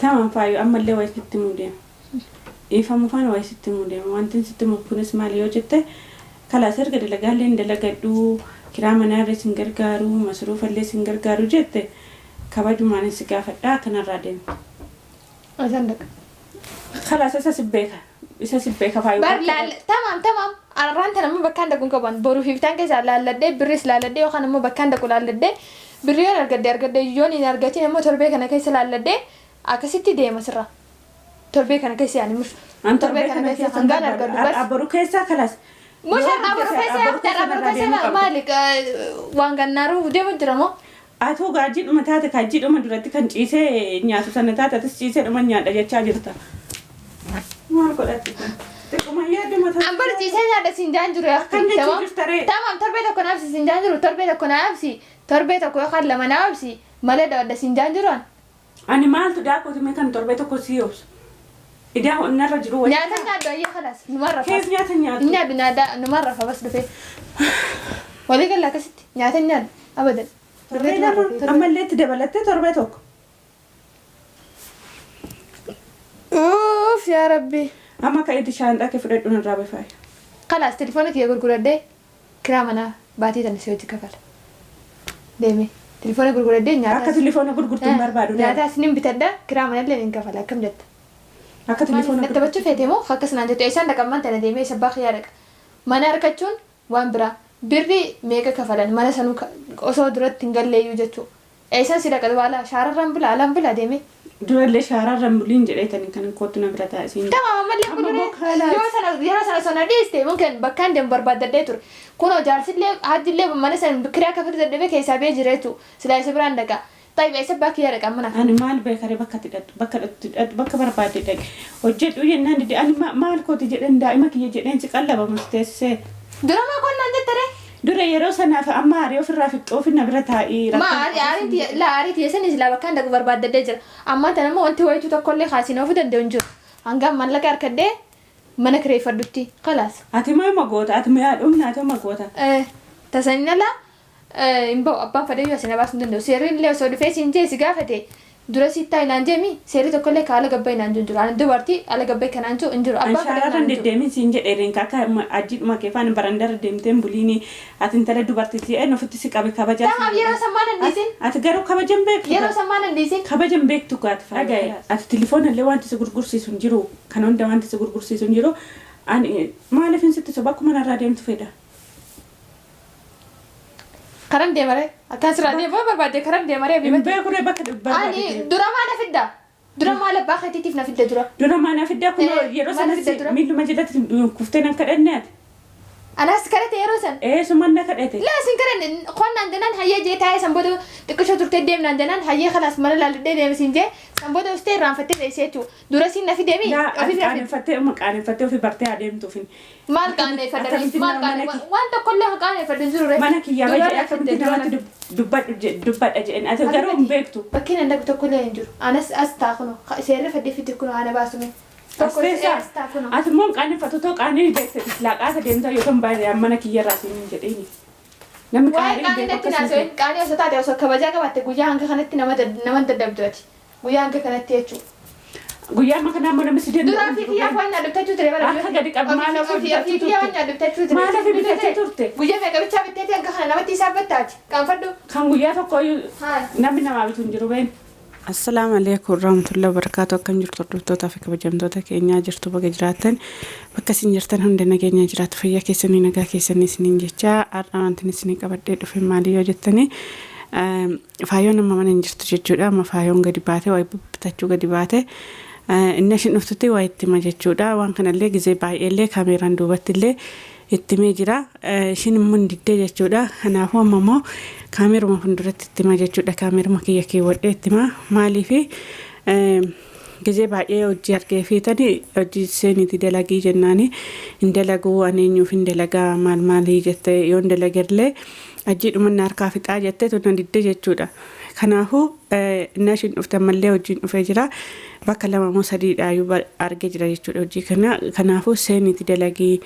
Tamam Faayo, ammallee wayi sitti himuu deema. Dhiifama faana wayi sitti himuu deema. Wanti sitti himu kunis maali yoo jette, kalaas erga dalagaallee hin dalagadhu, kiraa manaallee sin gargaaru, masruufallee sin gargaaru jette, kabajumaan si gaafadha kanarraa deemte. Isaan dhaqa. Kalaas isa si beeka. Isa si beeka Faayo. Bar laal tamam tamam arraan tana immoo bakkaan dhaqu hin qaban boru fiiftaan keessaa laalladhee birris laalladhee yookaan immoo bakkaan dhaqu laalladhee birrii yoon argadhe argadhe yoon hin argatin immoo torbee kana keessa laalladhee akkasitti deema sirra torbee kana keessa yaani mush An torbee kana keessa hangaan argadhu bas Har'aa boru keessaa kalaas. Mush har'aa boru keessa yaafte har'aa boru keessa maali waan gannaaruu deemu jira moo? Atoo gaajjiidhuma taate kaajjiidhuma duratti kan ciisee nyaatu sana taate atis ciisee dhuma nyaadha jechaa jirta. Maal godhatti kun? Xiqquma yaaduma taate. An bar ciisee nyaadha siin jaan jiru yaafte. Akkam jechuu Tamam jirta ree? tamam torbee tokko naaf siin jaan jiru torbee tokko naaf si torbee tokko yookaan lama naaf si malee dhawadha siin jaan jiru an. Ani maaltu daakooti mee kan torbee tokko sii obsu? Idaa onnarra jiru wayii. Nyaata nyaadhu ayyee kalaas numaan rafa. Keef nyaata nyaattu? Nyaadhu nyaadha numaan rafa bas dhufee. Walii galla akkasitti nyaata nyaadhu abadan. Torbee lama ammallee itti dabalattee torbee tokko. Uuff yaa rabbi. Amma ka'iiti shaanxaa kee fudhadhu narraa bifaayi. Kalaas telefoona kiyya gurguradhee kiraa manaa baatii tana si hojii kafala. Deemee telefoona gurguradhee Akka nyaataas. telefoona gurgurtu hin barbaadu. Nyaataas nin bitadha kiraa manallee nin kafala akkam jetta? Akka telefoona Natti taphachuu feete moo akkas naan jettu eessaan dhaqa ammaan tana deemee isa abbaa kiyyaa dhaqa. Mana argachuun waan biraa. Birri meeqa kafalan mana sanuu osoo duratti hin galleeyyuu jechuu. Eessaan si dhaqa dubaala shaararraan bula alaan bula deemee. Durallee shaararraan buliin jedheetani kan kootu na bira taa'e siin. Tamam ammallee Amma buluree immoo kaalaas. yoo sana yeroo sana osoo na dhiiste mumkin bakkaan deemu barbaaddadhee ture. Kunoo jaarsillee hajjillee mana sana kiraa kafaluu dadhabee keessaa ba'ee jira jechuudha. Silaa isa biraan dhaqa. Tayyib eessa abbaa kiyyaa dhaqa amma naaf. Ani maal beekaree bakka itti dhaqxu bakka dhaqxu dhaqxu bakka barbaadde dhaqi hojjedhu jennaan dide ani maal kooti jedheen daa'ima kiyya jedheen si qallaba teessisee. Dura maa qonnaan jette ree? Dura yeroo sanaaf amma aarii ofirraa fixxoofi na bira taa'ii Ma aarii aarii tiyya laa aarii tiyya sanis laa bakkaan dhaqu barbaaddadhee jira. Ammaan tana immoo wanti wayituu tokkollee kaasiin oofuu danda'u hin jiru. Hangaan maallaqa harkadhee mana kireeffadhutti. Kalaas. Ati moo ima goota ati mi'aa dhumna ati ima goota. Tasanin ala hin ba'u abbaan fedhayyuu asii na baasuu hin danda'u. Seerri illee osoo dhufee siin jee si gaafate dura siit taa'i naan jeemi seerri tokkollee ka ala gabba'i naan jiru hin jiru. Ani dubartii ala gabba'i ka naan jiru hin jiru. An Abbaan fedhayyuu shaararra naan hin hin jiru. deddeemin siin jedhe reenka akka ajjiidhuma kee faana barandarra deemtee hin buliini ati intala dubartiiti een ofitti si qabe kabajaa Tamaam siin yeroo jedhe. san maa nan dhiisin? Ati garuu kabaja hin beektu Yeroo gaa. san maa nan dhiisin? Kabaja hin beektu gaa ati faaya. Dhaga'i ati tilifoona illee wanti si gurgursiisu hin jiru kan hunda wanti si gurgursiisu hin jiru ani maaliifin sitti soba akkuma narraa deemtu fedha. Karam deemaree? Akkaan sirraa deemu yoo barbaadde karam deemaree Hin Abibati? beeku ree bakka barbaadde Ani deemu. dura maa na fidda? Dura maal abbaa keetiitiif na fidda dura? Dura maa na fidda kunoo yeroo Maal sanas fidda dura? miilluma jalatti kuftee nan kadhanne ati. Anaas kadhate yeroo san. Ee suman na kadhate. Laa sin kadhanne qonnaan jennaan hayyee jee taa'ee san booda xiqqishoo turtee deemnaan jennaan hayyee kalaas mana laalladhee deeme siin jee san booda ustee irraanfattee teessee jechuudha. Dura siin na fideemi Laa ati ofiif na fidde. qaaneffattee uma qaaneffattee ofii bartee adeemtuufin. Maal qaaneffadha ree? Akkamitti Maal nama mana qaane waan tokkollee kan qaaneffadhu hin jiru ree. Mana kiyyaa Dura baay'ee na fidde akkamitti dura na namatti fidde. dubbadhu dubbadha jedheen ati garuu hin beektu. Bakki nan dhaqu tokkollee hin jiru. Anas as taa kunoo seerri fadhii fidde kunoo ana baasume. As Tokko teessaa as taa kunoo. ati immoo hin qaaneffatu too qaanii beekte laaqaata deemtaa yoo ta'an baay'ee mana kiyyarraa siin hin jedheeni. Namni Waa'ee qaanii hin qaanii beeku natti akkasuma naasoo qaanii osoo taate osoo kabajaa qabaatte guyyaa hanga kanatti nama nama hin daddabdu ati. Guyyaa hanga kanatti jechuudha. Guyyaa amma kanaa immoo namni si danda'u Dura hin ofii jiru. kiyyaaf waan nyaadhu bitachuu ture bara. Akka gadi qabu maal ofii Ofii bitachuu kiyyaa waan turte? nyaadhu bitachuu ture. Maal ofii bitachuu turte? Guyyaa meeqa bichaa bitteeti hanga kana namatti isaa battaati. Qaanfadhu. Kan guyyaa tokko iyyuu Haa. namni namaa bitu hin jiru been. Assalaamu alaikum warahmatullahi wabarakatuh. Akkam jirtu hordoftoota fi kabajamtoota keenyaa? Jirtu baga jiraattan bakka isin jirtan hunda nageenya jiraatu fayyaa keessanii nagaa keessanii isiniin jecha. Har'a wanti isinii qabadhee dhufe maali yoo jettanii, Faayoon amma mana hin jirtu jechuudha. Amma Faayoon gadi baate waa bitachuu gadi baate. Inni ishin dhuftutti waa itti hima jechuudha. Waan kanallee gizee baay'eellee kaameeraan duubatti illee itti himee jira. Ishiin immoo hin diddee jechuudha. Kanaafuu amma immoo kaameeruma fuulduratti itti hima jechuudha. Kaameeruma kiyya keewwadhee itti hima. Maaliifi gizee baay'ee hojii argee fiitanii hojii seeniiti dalagii jennaani hin dalaguu, ani eenyuuf hin dalagaa, maal maalii jettee, yoon dalagellee ajjii dhumanna harkaa fixaa jettee tun na didde jechuudha. Kanaafuu innaa ishiin dhufte ammallee hojiin dhufee jira. Bakka lama moo sadiidha iyyuu argee jira jechuudha hojii kana. Kanaafuu seeniiti dalagii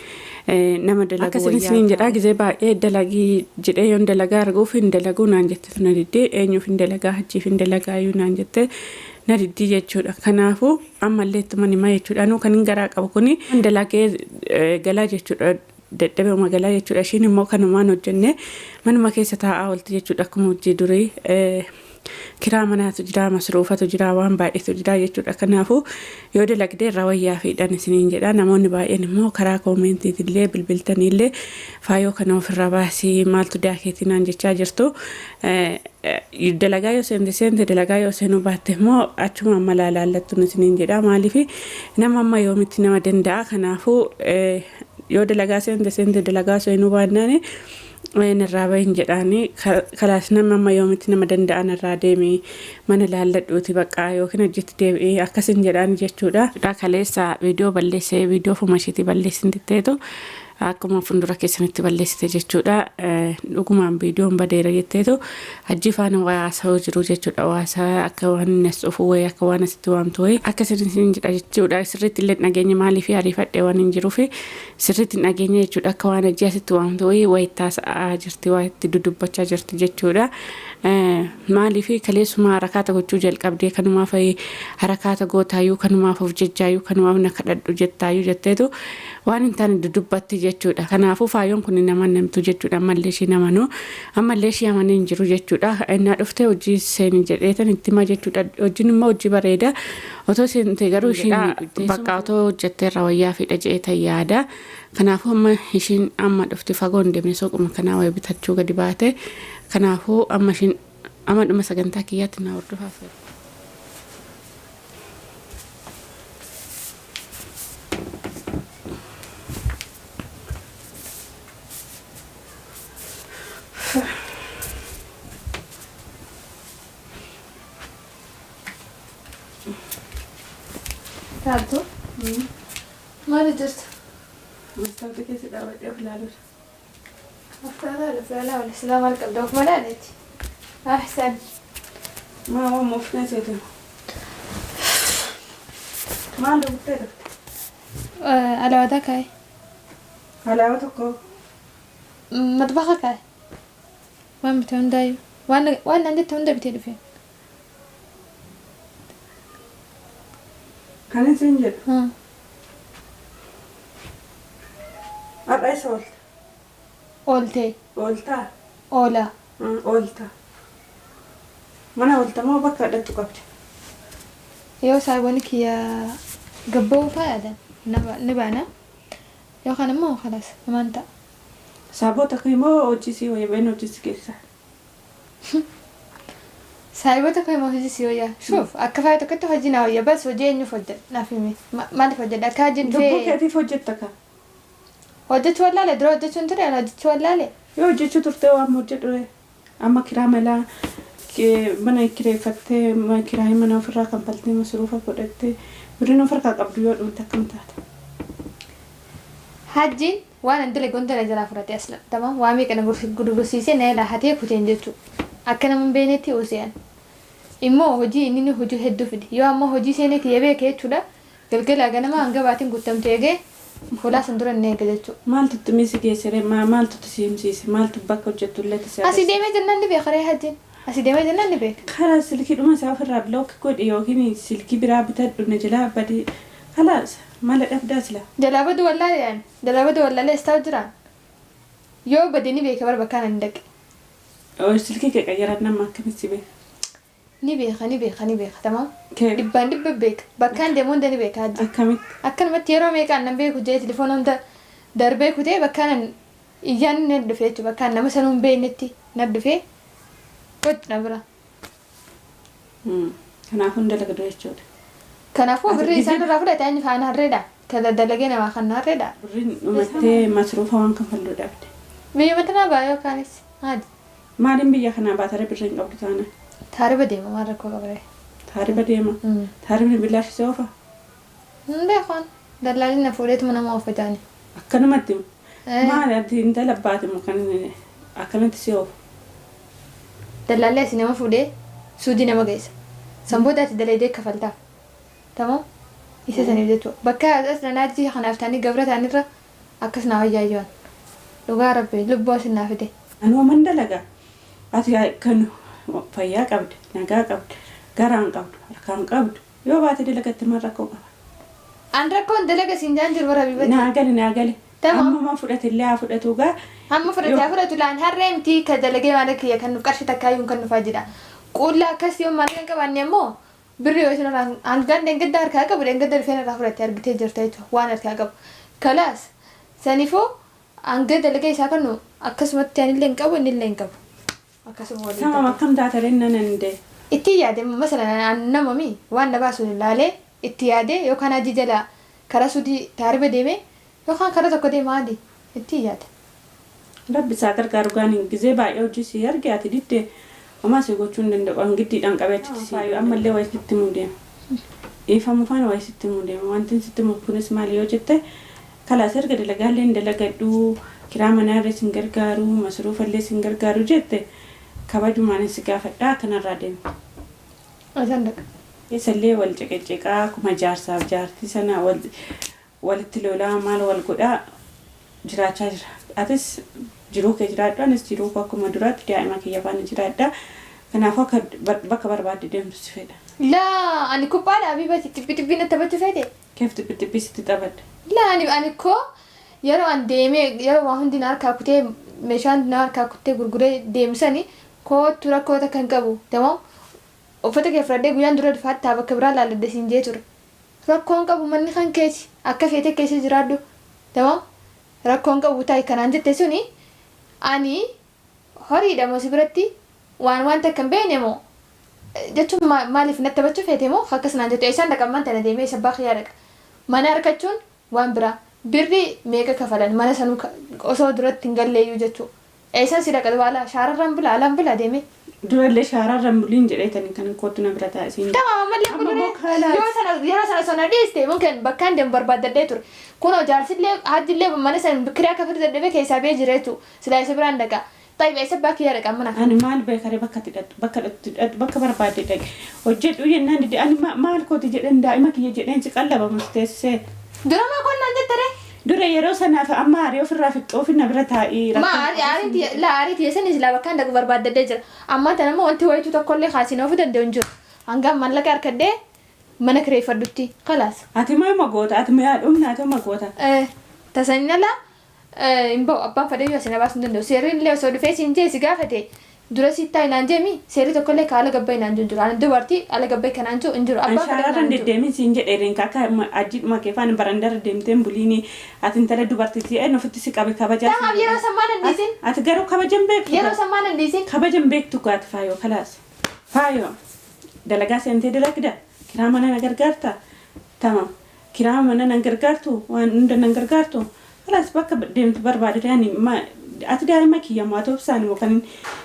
nama dalagu Akkasiin isiniin jedhaa gizee baay'ee dalagii jedhee yoon dalagaa arguuf hin dalaguu naan jette tun na diddee, eenyuuf hin dalagaa, hajjiif hin dalagaa iyyuu naan jette. Na diddii jechuudha. Kanaafuu ammallee ittuma himaa jechuudha. Anuu kan hin garaa qabu kuni dalagee galaa jechuudha. Dadhabee galaa jechuudha. Ishiin immoo kanumaan hojjennee manuma keessa taa'aa oolti jechuudha. Akkuma hojii durii kiraa manaatu jira, masruufatu jira, waan baay'eetu jira jechuudha. Kanaafuu yoo dalagdee irraa wayyaa fiidhan isiniin jedha. Namoonni baay'een immoo karaa koomentiitillee bilbiltaniillee faayoo kana ofirraa baasii maaltu daakeetii naan jechaa jirtu. Dalagaa yoo seente seente, dalagaa yoo seenuu baatte immoo achuma amma laalaallattu isiniin jedha. Maaliif nama amma yoomitti nama danda'a. Kanaafuu yoo dalagaa seente seente, dalagaa seenuu baannaan narraa bahin jedhaani. Kalaas nama amma yoomitti nama danda'a, narraa deemi, mana laalladhuuti baqqaa yookiin hojiitti deebi'ee akkasin jedhaan jechuudha. Kaleessa viidiyoo balleessee, viidiyoo ofuma isheetii balleessin jetteetu akkuma fuuldura keessanitti balleessite jechuudha. Dhugumaan viidiyoon badeera jetteetu hajji faana waa haasa'uu jiru jechuudha. Waasaa akka waan inni as dhufu wayii, akka waan asitti waamtu wayii akkasin isin jedha jechuudha. Sirriitti illee dhageenya, maaliif ariifadhe waan hin jiruuf sirriitti hin dhageenya jechuudha. Akka waan hajji asitti waamtu wayii wayitti haasa'aa jirti, waa itti dudubbachaa jirti jechuudha. Maaliif kaleessuma harakaata gochuu jalqabdee, kanumaaf harakaata gootaayyuu, kanumaaf of jejjaayyuu, kanumaaf na kadhadhu jettaayyuu jetteetu waan hin taane dudubbatti jechuudha. Kanaafuu faayoon kun nama namtu jechuudha. Ammallee ishii namanuu, ammallee ishii amanee hin jiru jechuudha. Innaa dhuftee hojii seeni jedheetan itti hima jechuudha. Hojiin immoo hojii bareeda. Otoo seente garuu ishiin bakka otoo hojjettee irraa wayyaa fidha jedheetan yaada. Kanaafuu amma ishiin amma dhufti, fagoo hin deemne, suuquma kanaa wayii bitachuu gadi baate. Kanaafuu amma ishiin amma dhuma sagantaa kiyyaatti na hordofaa fe'u. Taaltu. Maali jirta? Mastaawotii keessa dhaabadhee of ilaaluudha. Of ilaalaa wal silaa maal qabda of malaaleeti. Ahsan. Maa waan moofnee seetu? Maal dhuftee dhufte? Alaawwataa kaa'e. Alaabaa tokko. Matbaxa kaa'e. Waan bitee hundaayyuu. Waan naan jette hunda bitee dhufe. Kan isin jedhu. Har'a isa oolta. Ooltee. Ooltaa? Oola. Oolta. Mana oolta moo bakka dhattu qabdi? Yoo saawwan kiyya gabba'uu fa'aa yaadan ni baana. Yookaan immoo خلاص namaan ta'a. Saabota akka immoo hojii si wayya, hojii si keessa. Saayibota koo immoo hojii si wayyaa. Shuuf, akka faaya tokkotti hojii na wayya, bas hojii eenyuuf hojjedha naaf himi. Maaliif hojjedha akka hojiin Lubbuu dhufee keetiif hojjetta ka. Hojjechuu wallaale, dura hojjechuun ture, ana hojjechuu wallaale. Yoo hojjechuu turte waan hojjedhu amma kiraa malaa mana kireeffattee, kiraa mana ofirraa kanfaltee, masruufa godhattee, birriin of harkaa qabdu yoo dhumte akkam taata? Hajjiin waan an dalage hunda na jalaa fudhate asla. Tamam, waa meeqa na gurgursiisee na jalaa hatee kuteen jechuudha. Akka nama hin beeknetti ose'an. Immoo hojii inni hojii hedduu fide. Yoo ammoo hojii seenee kiyya beeke jechuudha. Galgala ganama hanga baatiin guutamte eegee fuulaa san dura inni eega jechuudha. Maaltu itti misi geessire? Maaltu itti si himsiise? Maaltu bakka hojjettu illee si Asii deemee jennaan ni beeka ree hajjiin. Asii deemee jennaan ni beeka. Karaa silkiidhuma isaa ofirraa block godhi yookiin silkii biraa bitadhu, na jalaa badi. Kalaas mala dhabdaa sila. Jalaa badu wallaalee yaani. Jalaa badu wallaalee as taa'u jiraan. Yoo bade ni beeka bara bakkaan ani dhaqe. Silkii kee qayyaran nama akkamitti si beeka? Ni beeka, ni beeka, ni beeka, tamam. Kee Dhibbaan dhibba beeka. Bakkaan deemu hunda ni beeka hajji. Akkamitti? Akkanumatti yeroo meeqaan nan beeku jee telefoona hunda darbee kutee bakkaan an iyyaan na dhufe jechuudha. Bakkaan nama sanuu hin beeknetti na dhufe gochi na bira. Kanaafuu hin dalagdu jechuudha. Kanaafuu Ati birrii isaan gizee- irraa fudhate eenyu faana harreedha. Ka dalagee namaa kan harreedha. Birriin dhumattee masruufa waan kanfaluu dhabde. Biyyuma tanaa baa yookaanis haadi. Maaliin biyya kanaa baatare birriin qabdu taana? Taariba deema, maal rakkoo qabaree. Taariba deema. Taaribni bilaashise oofa. Hin beekan. Dallaalli na fuudheetuma nama oofa jaani. Akkanumatti maali, ati intala baate moo kan akkanatti si oofu? Dallaalli asii nama fuudhee suudii nama geessa. San booda ati dalaydee kafaltaaf. Tamam? Isa saniif jechuudha. Bakka as nanaajii kanaaf ta'anii gabra ta'anirra akkas naa wayyaa jiran. Dhugaa rabbi lubbuu asin naa fide. Anoo man dalagaa. Ati kan fayyaa qabda, nagaa qabda. Garaa hin qabdu, harkaa hin qabdu. Yoo baate dalagatte maal rakkoo qaba? An rakkoon dalaga siin jaan jiru bara bibati. Naa gale, naa gale. Tamam. Amma ma fudhate illee haa fudhatu gaa. Hamma fudhate haa fudhatu laan harree miti ka dalagee maal kiyya kan nuuf qarshii takkaayyuu kan nufaa jira. Quullaa akkas yoo maallaqa hin qabaanne immoo birri yoo isin irraa hangaan dheengadda harkaa qabu dheengadda dhufeen irraa fudhatte argitee jirta jechuudha waan harkaa qabu. Kalaas saniifuu hanga dalagee isaa kennu akkasumatti anillee hin qabu innillee hin qabu. Akkasuma waliin Tamam taate. Akkam taata renna nan dee. Itti yaade masalan an namami waan na baasu ilaalee itti yaade yookaan hajii jala karaa sudii taariba deeme yookaan karaa tokko deema adii itti yaade. Rabbi isaa gargaaru gaan gizee baay'ee hojii si arge ati didde homaa si gochuu hin danda'u. An giddiidhaan qabee achitti si ammallee wayii sitti himuu deema. Dhiifamu faana wayii sitti himuu deema. Wanti sitti himu kunis maali yoo jette kalaas erga dalagaallee hin dalagadhu kiraa manaallee sin gargaaru masruufallee sin gargaaru jette kabajumaan si gaafadhaa kanarraa deema. Isaan dhaqa. Isallee wal ceqeceqaa akkuma jaarsaaf jaartii sana wal walitti lolaa maal wal godhaa jiraachaa jira. Atis jiruu kee jiraadhu anis jiruu koo akkuma duraatti daa'ima kiyya faana jiraadha. Kanaafuu akka bakka barbaadde deemtu si fedha. Laa ani kuphaadha abibati xibbi xibbii natti taphachuu feete. Keef xibbi xibbii sitti taphadha. Laa ani koo yeroo an deemee yeroo waa hundi na harkaa kutee meeshaan na harkaa kutee gurguree deemsani kootu rakkoo takka hin qabu. Tamam uffata kee fudhadhee guyyaan dura dhufaatti bakka biraa laalladhe siin jee ture. Rakkoon qabu manni kan keeti akka feete keessa jiraadhu. Tamam rakkoon qabu taa'e kanaan jette suni ani horiidha moo si biratti waan waan takka hin beekne moo jechuun maaliif natti taphachuu feete moo akkas naan jettu eessaan dhaqa ammaan tana deemee isa abbaa kiyyaa dhaqa. Mana harkachuun waan biraa birri meeqa kafalan mana sanuu osoo duratti hin galleeyyuu jechuudha. Eessaan si dhaqa baala shaararraan bula alaan bula deemee. Durallee shaararraan buliin jedheetani kan kootu na bira taa'e. Tamam ammallee Amma kuduree immoo yoo sana yeroo sana sana dhiiste mungkin bakkaan deemu barbaaddadhee ture. Kunoo jaarsillee hajjillee mana sana kiraa kafaluu dadhabee keessaa ba'ee jira jechuudha. Silaa isa biraan dhaqa. Ta'iba isa abbaa kiyyaa dhaqa mana. Ani maal beekaree bakka itti dhaqxu bakka itti dhaqxu bakka barbaadde dhaqi hojjedhu jennaan dide ani maal kooti jedheen daa'ima kiyya jedheen si qallabamus teessisee. Dura maa qonnaan jettaree? Dura yeroo sanaaf amma aarii ofirraa fixxoofi na bira taa'ii Ma aarii la aarii tiyeessanis silaa bakkaan dhaqu barbaaddadhee jira. Ammaa tana immoo wanti wayituu tokkollee kaasiin oofuu danda'u hin jiru. Hanga maallaqa harkadhee mana kireeffadhutti kalaas. Ati maa goota ati maa dhumna ati ma goota. Tasanin ala hin ba'u abbaan fadhayyuu asina baasuu hin danda'u. Seerri illee osoo dhufee siin jee si gaafate dura si taa'e naan jeemi seerri tokkollee ka ala gabbaa'e naan jiru. Ani dubartii ala gabbaa'e kanaan jiru hin jiru. An Abbaan fadhayyuu shaararra naan jiru. deddeemin siin jedhe akka ajjiidhuma kee faana barandarra deemteen buliini ati intala dubartiitii een ofitti si qabe kabajaa. Tamaaf yeroo sammaan hin dhiisin. Ati garuu kabajan beektu. Yeroo sammaan hin dhiisin. Kabajan beektu gaati faayoo kalaas. Faayoo dalagaa seentee dalagda kiraa mana na gargaarta tamam kiraa mana na gargaartu waan hunda na gargaartu kalaas bakka deemtu barbaade ani ati daa'ima kiyya maa ta'u moo kan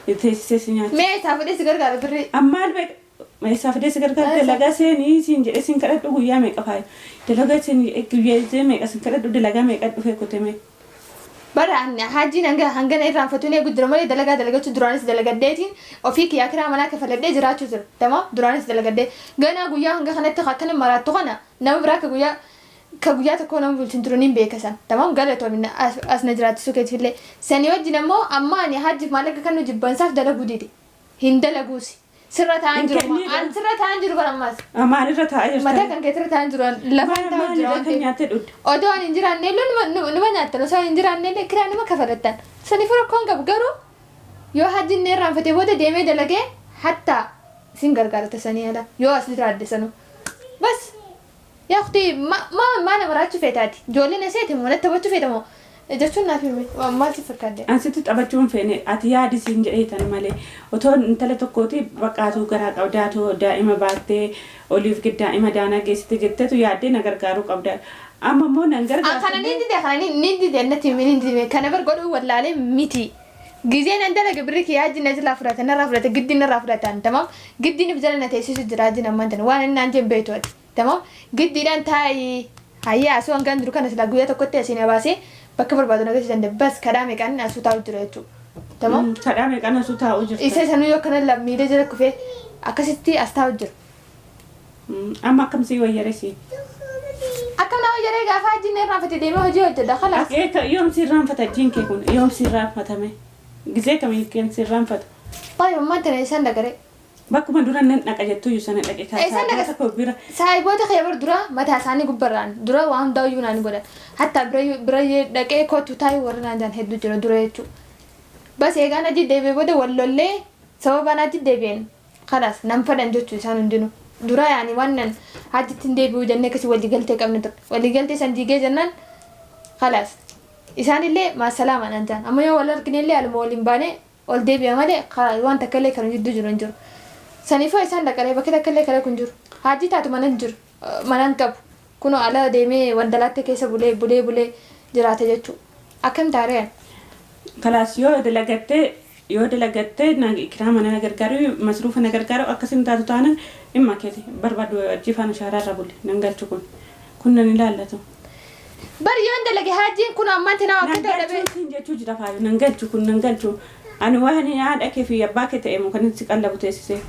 teessisee si nyaata. Mee isaa fudhee si gargaara birrii. Ammaal beek isaa fidee si gargaara dalagaa seenii siin jedhee siin kadhadhu guyyaa meeqa faayo dalagaa seenii guyyaa meeqa siin kadhadhu dalagaa meeqa dhufee kuteme. Bara hajjiin hanga hangana irraanfatuun eegu jira malee dalagaa dalagachuu duraanis dalagaddeetiin ofii kiyyaa kiraa manaa kafaladhee jiraachuu jira. Tamam duraanis dalagadhee ganaa guyyaa hanga kanatti akkana maraattu kana nama biraa ka guyyaa tokko nama bulchin jiru niin beeka san. Tamam galatoomina as na jiraachisuu keetifillee. Sanii wajjin ammoo amma ani hajjiif maallaqa kan nu jibbansaaf dalaguu dide. Hin dalaguusi. Sirra taa'an jiru. An sirra taa'an jiru bara ammaas. Maalirra taa'aa jirta? Mataa kan keetirra taa'an jiru. Lafaan taa'u jira Maalirra waan kan ta'eef. nyaattee dhugde? Odoo ani hin jiraanne illee numa nyaattan osoo hin jiraanne illee kiraa numa kafalattan. Saniifuu rakkoon qabu garuu yoo hajjiin irraanfatee booda deemee dalagee hatta sin gargaarta sanii ala yoo as jiraadde sanuu. Bas yaa ukhti ma ma nama raachuu feetaati. Ijoolleen aseeti moo natti taphachuu feeta moo jechuun naaf hime maal si fakkaate? An sitti taphachuu hin feene ati yaadi siin jedheetan malee otoo intala tokkooti baqaatuu garaa qabdaatoo daa'ima baattee oliif gad daa'ima daanaa geessite jetteetu yaaddee na gargaaruu qabda. Amma immoo nan An kana gargaartu. ni dide kana ni dide natti hime ni dide kana bar godhuu wallaalee miti. Gizeen an dalaga birri kiyyaa hajji na jalaa fudhatan narraa fudhate giddiin narraa fudhatan tamam giddiin if jala na teessisu jira hajji ammaan tana waan inni naan jeen beektu ati tamam giddiidhaan taa'ii hayyaa asuu hangaan jiru kana silaa guyyaa tokkotti asii na baasee bakka barbaadu na geessuu danda'a bas kadhaa meeqaan asuu taa'u jira jechuudha tamam Kadhaa meeqaan asuu taa'u jirta? Isa sanuu yoo kana miila jala kufee akkasitti as taa'u jira. Amma akkam sii wayyaresi? Akkam nama jedhee gaafa hajjiin irraanfate deemee hojii hojjedha khalaas. Yoom si irraanfata hajjiin kee kun? Yoom si irraanfatame? Gizee kamii kan si irraanfatu? Baay'ee ammaan tana isaan dagaree. Bakkuma dura nan dhaqa jettuyyuu sana dhaqe Eessan dhaqa? Tokko bira. Saahiboota kee bar dura mataa isaanii gubbarraan dura waan hundaa iyyuu naan godhan. Hatta bira bira dhaqee kootu taa'ii warri naan jedhan hedduu jira dura jechuudha. Bas eegaan achi deebi'ee booda wal lollee sababa achi deebi'een kalaas nan fedhan jechuu isaan hundinuu. Dura yaani waan nan achitti hin deebi'u jennee akkasii waliigaltee qabne ture. Waliigaltee san diigee jennaan kalaas isaanillee maasalaama naan jedhan. Amma yoo wal argine illee aluma waliin baanee ol deebi'a malee waan takka illee kan jidduu jiru hin jiru. Saniifuu isaan dhaqaree bakka takka illee karaa kun jiru. Hajji taatu mana hin jiru. Mana hin qabu. Kunoo ala deemee wandalaatte keessa bulee bulee bulee jiraate jechuudha. Akkam taaree? Kalaas, yoo dalagattee kiraa mana na gargaaru, masruufa na gargaaru akkasin taatu taanaan dhimma keeti barbaadu achi faana shaaraa irra buli nan galchu kun nan ilaallatu. Bari yoon dalage hajjiin kun ammaan tana akka Nan ta'e dhabee. galchu siin jechuu jira faayu, nan galchu kun nan galchu. Ani waan haadha kee fi abbaa kee ta'e moo kan si qallabu teessisee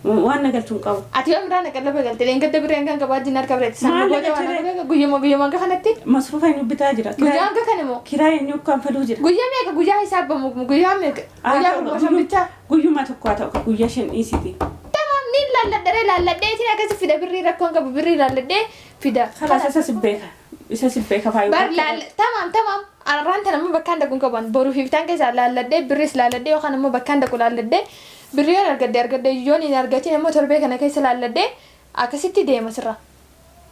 waan na galchuu hin qabu. Ati yoo midhaan qallaba galte leengadda biree hangan qabu hajjiin harka bireetti. Maal Booda waan galchee? akka guyyuma guyyuma hanga kanatti. Masruufa eenyu bitaa jira? Guyyaa hanga kana moo? Kiraa eenyu kanfaluu jira? Guyyaa meeqa guyyaa hisaabamu, guyyaa meeqa? Guyyaa 15 bichaa. Guyyuma tokko haa ta'u, guyyaa 5 dhiisiti. Tamam, ni laalladharee laalladhee isin akkasi fida, birrii rakkoon qabu, birrii laalladhee fida. Kalaas, isa si beeka. Isa si beeka faayu. Bar laal tamam tamam, arraan tana ammoo bakkaan dhaqu hin qaban, boruu fi iftaan keessaa laalladhee birriis laalladhee yookaan ammoo bakkaan dhaqu laalladhee birrii yoon argadde argadde, yoon hin argatin ammoo torbee kana keessa laalladhee akkasitti deema sirra.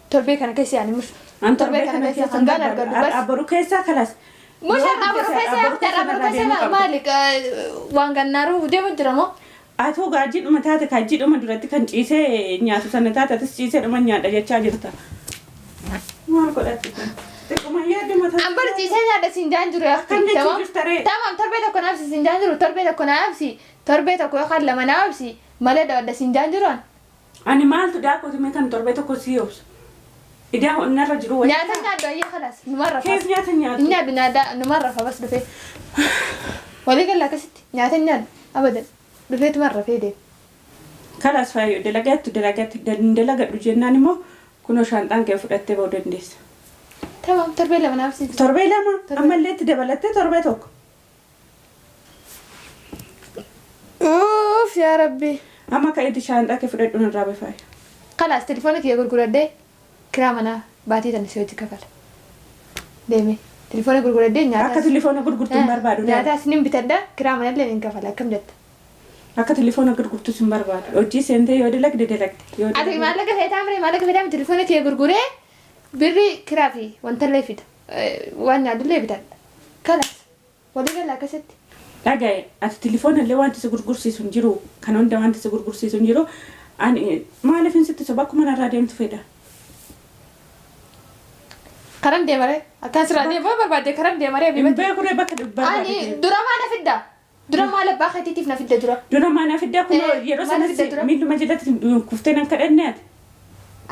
Torbee kana keessa yaani mush. An torbee kana keessa hangaan argadhu bas. Boru keessaa kalaas. Mush har'aa boru keessa har'aa boru keessa maali waan gannaaruu deemu jira moo? Atoo gaajjiidhuma taate, kaajjiidhuma duratti kan ciisee nyaatu sana taate, atis ciisee dhuma nyaadha jechaa jirta. Maal godhatti kun? Xiqquma yaaddu mataa. An bar ciisee nyaadha siin jaan jiru. Akkam jechuu jirta ree? Tamam, torbee tokko naaf siin jaan jiru, torbee tokko naaf, torbee tokko yookaan lama naaf malee dhawadha siin jaan jiru an. Ani maaltu daakootu mee kan torbee tokko sii obsu? Idaa onnarra jiru wayii. Nyaata nyaadhu ayyee kalaas numarra Keef nyaata nyaatu? Nyaadhu nyaadha numarra fa bas dhufee. Walii galla akkasitti nyaata nyaadhu abadan dhufeetuma rafee deema. Kalaas faayyoo, dalagaattu dalagaatti hin dalagadhu jennaan immoo kunoo shaanxaan kee fudhattee ba'uu dandeessa. Tamam, torbee 2 naaf siin. Torbee 2 ammallee itti dabalattee torbee tokko. Uff, yaa Rabbi. Amma ka'eeti shaanxaa kee fudhadhu narraa bifaayu. Kalaas, telefoona kiyya gurguradhee kiraa manaa baatii tana si hojii kafala. Deeme telefoona gurguradhee nyaata. Akka telefoona gurgurtu hin barbaadu. Nyaataas nin bitadha, kiraa manallee nin kafala, akkam jetta? Akka telefoona gurgurtus hin barbaadu. Hojii seentee yoo dalagde dalagde. Yoo Ati dalagde- maallaqa feetaa mire, maallaqa feetaa telefoona kiyya gurguree birrii kiraa fi wantallee fida. Waan nyaadullee bitadha. Kalaas walii gala akkasitti. Dhagaye, ati telefoona illee wanti si gurgursiisu hin jiru. Kan hunda wanti si gurgursiisu hin jiru. Ani maaliif hin sitti soba, akkuma narraa deemtu fedha. Karam deemaree akkaan sirraa deemaa barbaadde, karam deemaree? Hin beeku ree bakka Ani barbaade. dura maal na fidda? Dura maal abbaa keetiitiif na fidda dura? Dura maal na fidda kun yeroo maal na sanas fidda dura? miilluma jalatti kuftee nan kadhanne ati.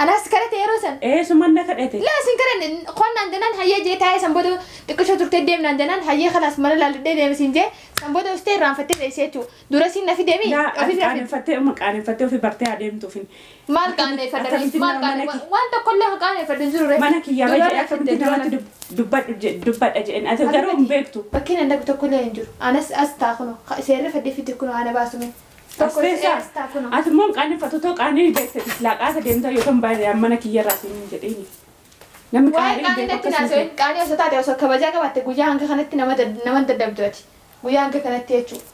Anaas kadhate yeroo san. Eessumaan na kadhate. Laa, sin kadhanne, qonnaan jennaan hayyee jee taa'ee, san booda xiqqishoo turtee deemnaan jennaan hayyee kalaas mana laalladhee deeme siin jee, san booda ustee irraanfattee teessee jechuudha. Dura siin na fideemi Laa, ati ofiif na fide. qaaneffattee qaaneffattee ofii bartee adeemtuufin. Maal qaaneffadha? Akkamitti Maal nama mana qaaneffadha? Waan tokkollee qaaneffadhu hin jiru ree. Mana kiyyaa Dura jedhee na fidde, akkamitti dura na namatti fidde. dubbadhu dubbadha jedheen, ati garuu hin beektu. Bakki nan dhaqu tokkollee hin jiru. Anas as taa kuno seerri fedhii fidde kuno ana baasume. As Tokko teessaa? as taa kuno. Ati immoo hin qaaneffatu, too qaanii beekte laaqaata deemta yookaan baay'ee mana kiyyarraa siin hin jedheeni. Namni Waa'ee qaanii hin qaanii beeku natti akkasuma. naasoo qaanii osoo taate, osoo kabajaa qabaatte guyyaa hanga kanatti nama dadhabdu ati. Guyyaa hanga kanatti jechuudha.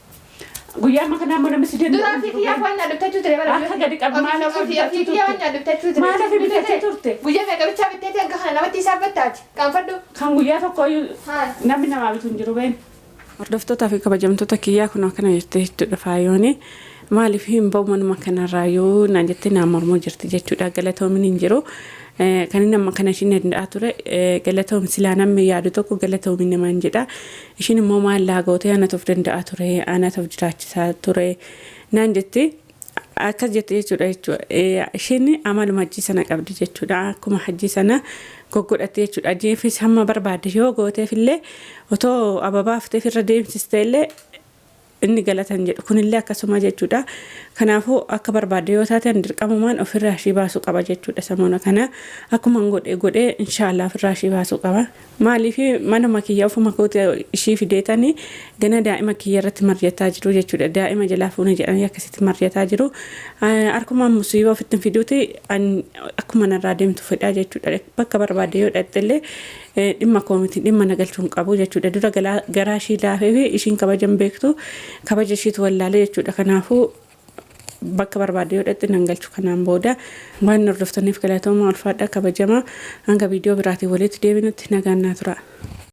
Guyyaa amma kanaa immoo namni si danda'u Dura hin ofii jiru. kiyyaaf waan nyaadhu bitachuu ture bara. Akka gadi qabu maal ofii Ofii bitachuu kiyyaa waan turte? nyaadhu bitachuu ture. Maal ofii bitachuu turte? Guyyaa meeqa bichaa bitteeti hanga kana namatti isaa battaati. Qaanfadhu. Kan guyyaa tokko iyyuu Haa. namni namaa bitu hin jiru been. Hordoftootaa fi kabajamtoota kiyyaa, kun akkana jettee jechuudha faayooni. Maaliif hin ba'u manuma kanarraa yoo naan jettee naan mormuu jirti jechuudha. Galatoomin hin jiru. Kan inni amma kana ishiin danda'aa ture galatoom silaa namni yaadu tokko galatoomin namaan jedha. Ishiin immoo maal laa gootee anatuuf danda'a ture, anatuuf jiraachisaa ture naan jetti. Akkas jette jechuudha. Isheen amaluma hajji sana qabdi jechuudha. Akkuma hajji sana goggodhatte jechuudha. Hajjiifis hamma barbaadde yoo gooteef illee, otoo ababaa hafteef irra deemsiste illee, inni galatan jedhu kunillee akkasuma jechuudha. Kanaafuu akka barbaadde yoo taate dirqamumaan ofirraa ishii baasuu qaba jechuudha. Samoona kana akkuma godhe godhee inshaallah ofirraa ishii baasuu qaba. Maaliif manuma kiyya ofuma kooti ishii fideetanii gana daa'ima kiyya irratti marjataa jiru jechuudha. Daa'ima jalaa fuuna jedhanii akkasitti marjataa jiru. Harkumaan musiibaa ofitti fiduuti akkuma narraa deemtu fedhaa jechuudha. Bakka barbaadde yoo dhaqxellee dhimma koo miti, dhimma na galchuu hin qabu jechuudha. Dura garaa ishii laafee fi ishiin kabajan beektu, kabaja ishiitu wallaalee jechuudha. Kanaafuu bakka barbaadde yoo dhaqxe nan galchu kanaan booda. Waan hordoftaniif galatooma, ulfaadha, kabajamaa. Hanga viidiyoo biraatiin walitti deebinutti nagaan naa tura.